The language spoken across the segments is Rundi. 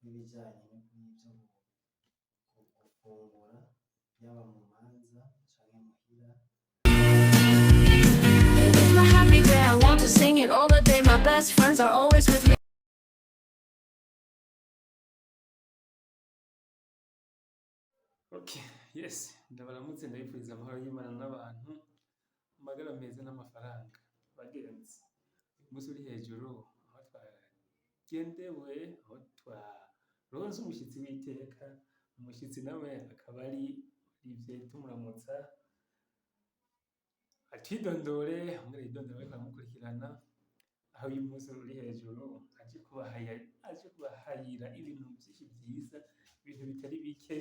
w'ibijanye n'ivyo gufungura yaba mu manza canke muhira. It's my happy day, I want to sing it all the day. My best friends are always with me. Okay, yes, ndabaramutse, ndabifuriza amahoro y'Imana n'abantu, amagara meza n'amafaranga. Bagenzi, uyu munsi uri hejuru aho twagendewe, aho twaronse umushitsi w'iteka, umushitsi nawe akaba ari Olivier. Tumuramutsa atwidondore, hamwe yidondore bariko baramukurikirana, aho uyu munsi uri hejuru aje kubahayira ibintu vyinshi vyiza, ibintu bitari bike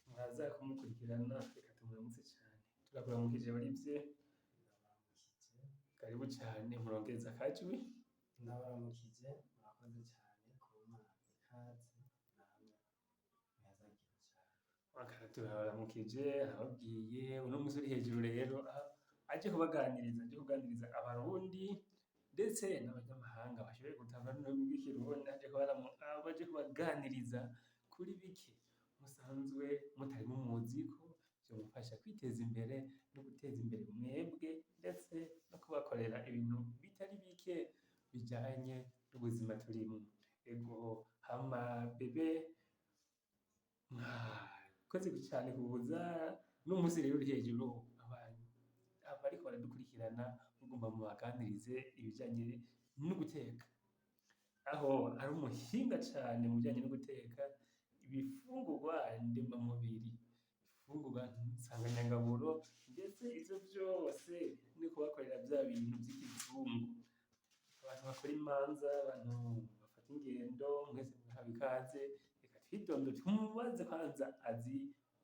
mwaza kumukurikirana. Reka tumuramutse cane. Turakuramukije Olivier. Ndabaramukije. Karibu cane, murongeza akajwi. Ndabaramukije, murakoze cane kumpa ikaze, namwe muhezagire cane. Aka turabaramukije, arababwiye uno munsi uri hejuru rero aho aje kubaganiriza, aje kuganiriza abarundi ndetse n'abanyamahanga bashoboye gutahura n'ururimi rw'ikirundi, aje kubaganiriza kuri bike musanzwe mutari mumuziko vyomufasha kwiteza imbere no guteza imbere mwebwe, ndetse no kubakorera ibintu bitari bike bijanye n'ubuzima turimwo. Ego hama bebe, mwakoze cane kuza. N'umunsi rero uri hejuru, abantu abariko baradukurikirana mugomba mubaganirize ibijanye no guteka, aho ari umuhinga cane mu bijanye no guteka ibifungurwa ndemamubiri, ibifungurwa nsanganyangaburo, ndetse ivyo vyose no kubakorera vya bintu vy'ikizungu. Abantu bakora imanza, abantu bafata ingendo, mwese murahawe ikaze. Reka twidondore, tumubaze kwanza azi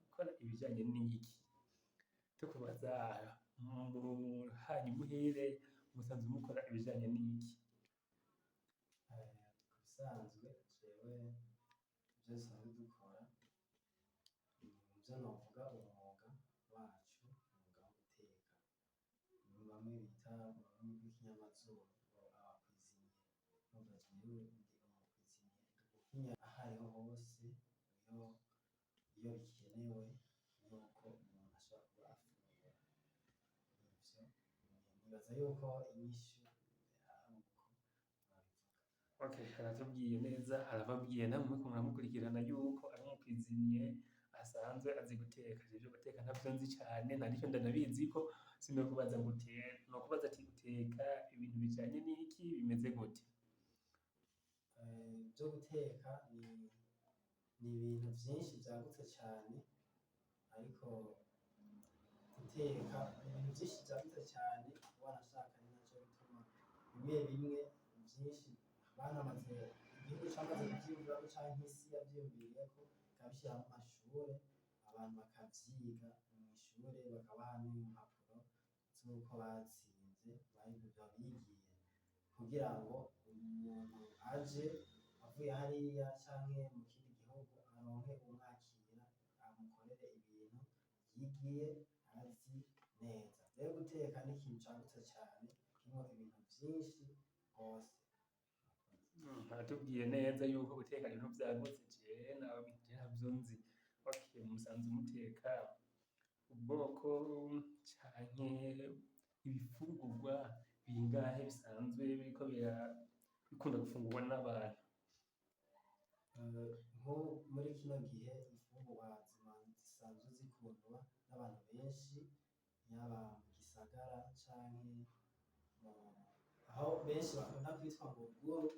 gukora ibijanye n'iki. Tukubaza, hanyu muhire musanzwe mukora ibijanye n'iki? Ku bisanzwe jewe ivyo dusanzwe dukora ni muvyo novuga umwuga wacu, umwuga wo guteka, bamwe bita mu rurimi rw'ikinyamazuru ngo aba cuisinier. Urumva jewe ndi umu cuisinier ndugukinya ahariho hose iyo bikenewe yuko umuntu ashobora kuba afungura. Ivyo nibaza yuko inyishu ari uko nobivuga. Okay, aratubwiye neza, arababwiye namwe muriko muramukurikirana yuko ari umu cuisinier asanzwe azi guteka. Jewe ivyo guteka ntavyo nzi cane, nta nico ndanabiziko, sinokubaza ngo nokubaza ati uteka ibintu bijanye n'iki, bimeze gute? Ivyo guteka ni ibintu vyinshi vyagutse cane, ariko guteka ni ibintu vyinshi vyagutse cane, wanashaka ni naco gituma bimwe bimwe vyinshi banamaze, igihugu camaze kuvyiyumvirako canke isi yavyiyumviriyeko, ikabishira mu mashure, abantu bakavyiga mw'ishure, bakabaha n'impapuro z'uko batsinze babigiye, kugira ngo umuntu aje avuye hariya canke mu kindi gihugu aronke uwumwakira, amukorere ibintu yigiye azi neza. Rero guteka ni ikintu cagutse cane kirimwo ibintu vyinshi gose. Aratubwiye neza yuko guteka ibintu vyagutse, jewe ntavyo nzi. Okay, musanzwe muteka ubwoko canke ibifungurwa bingahe bisanzwe biriko bikunda gufungurwa n'abantu? Nko muri kino gihe imfungurwa zisanzwe zikundwa n'abantu benshi, yaba mu gisagara canke aho benshi bakunda kwitwa ngo ruguru,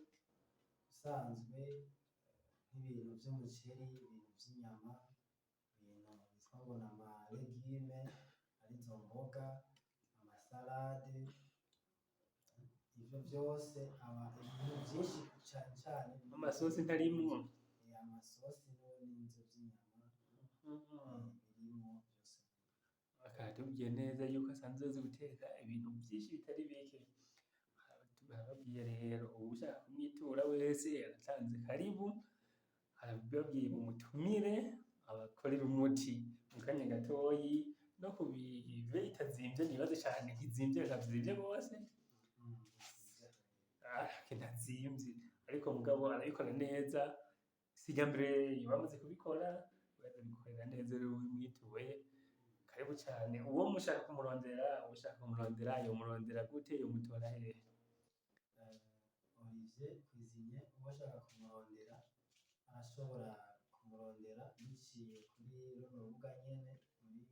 usanzwe nk'ibintu vy'umuceri, ibintu vy'inyama, ibintu bitwa ngo n'ama légumes arizo mboga, ama salade, ivyo vyose aba ibintu vyinshi cane cane. Amasosi ntarimwo? Amasosi n'ivyo vy'inyama birimwo vyose. Akatubwiye neza yuko asanzwe azi guteka ibintu vyinshi bitari bike. Arababwiye rero uwushaka kumwitura wese aratanze karibu, arababwiye mumutumire abakorere umuti mu kanya gatoyi no ku bibe itazimvye, nibaze cane ntizimvye, ntazimvye gose. Ah, ntazimvye ariko mugabo arabikora neza. Si irya mbere yoba amaze kubikora, abikorera neza rero mwituye. Karibu cane. Uwo mushaka kumurondera, ushaka kumurondera yomurondera gute? Yomutora hehe? Olivier Cuisinier, uwo ashaka kumurondera arashobora kumurondera biciye kuri runo rubuga nyene, muri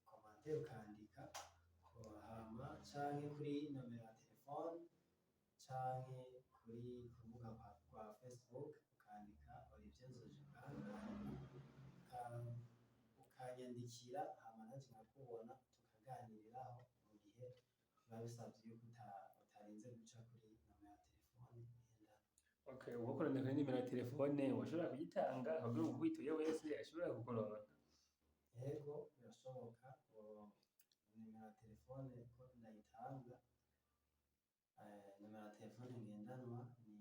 commentaire ukandika hama, canke kuri nomero ya telefone, canke ku rubuga rwa Facebook ukandika Olivier Nzojibwami, hanyuma ukanyandikira, hama nanje nkakubona tukaganiriraho mu gihe biba bisavye yuko utarinze guca kuri nomero ya telefone ngendanwa. Okay, uwo kurondera kuri nimero ya telefone woshobora kuyitanga kugira uwukwituye wese ashobora kukuronka? Yego, birashoboka. Nimero ya telefone ko ndayitanga, nimero ya telefone ngendanwa ni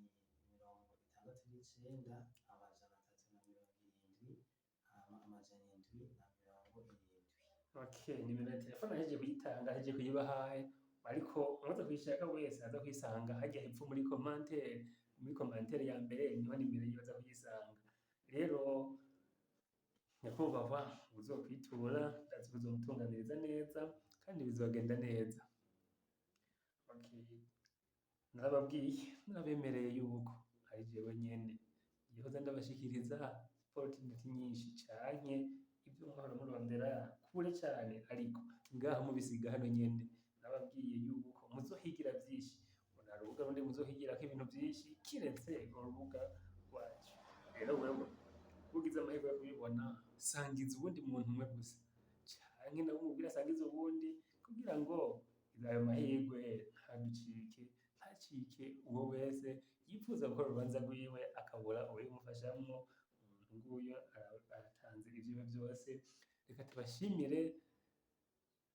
69 370 hama 770. Okay, nimero ya telefone ahejeje kuyitanga, ahejeje kuyibahaye, ariko umaze kuyishaka wese aza kuyisanga harya hepfo muri commentaire. Muri commentaire ya mbere niho nimero yiwe aza kuyisanga. Rero nyakubahwa uzokwitura, ndazi ko uzomutunganiriza neza kandi bizogenda neza. Okay, narababwiye, narabemereye yuko ari jewe nyene ngiye ndabashikiriza opportunity nyinshi canke ibyo mwahora murondera kure cane, ariko ngaha mubisiga hano nyene. Nababwiye yuko muzohigira vyinshi, nta rubuga rundi muzohigirako ibintu vyinshi kiretse urubuga rwacu. Rero wewe ugize amahirwe yo kubibona, sangiza uwundi muntu umwe gusa, canke nawe umubwire asangize uwundi, kugira ngo ayo mahirwe ntaducike, ntacike uwo wese yipfuza gukora urubanza rwiwe akabura uwubimufashamwo. Umuntu nguyo aratanze ivyiwe vyose. Reka tubashimire,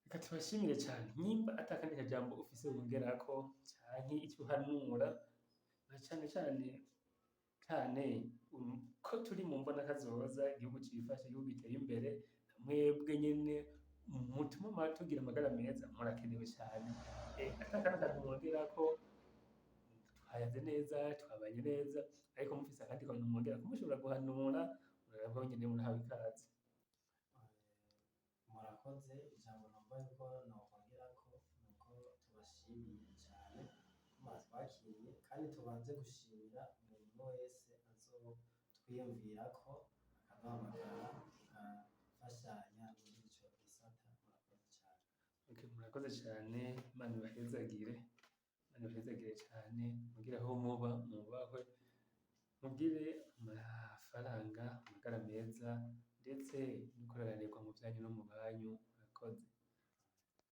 reka tubashimire cane. Nimba atakandi kajambo ufise wongerako canke ico uhanura, na cane cane cane ko turi mu mbona kazoza, igihugu cifashe, igihugu giteye imbere, mwebwe nyene mutuma tugira amagara meza, murakenewe cane. Atakandi kantu mwongerako, twayaze neza, twabanye neza, ariko mufise akandi kantu mwongerako mushobora guhanura, muraho nyene murahawe ikaze. Murakoze. Ijambo numva yuko nokongerako nuko tubashimiye cane ko mwatwakiriye, kandi tubanze gushimira umuntu wese azotwiyumvirako akaduhamagara tugafashanya muri ico gisata. Murakoze cane. Okay, murakoze cane. Imana ibahezagire, Imana ibahezagire cane. Mugire aho muba mwubahwe, mugire amafaranga, amagara meza, ndetse no kuroranirwa mu vyanyu no mu banyu. Murakoze.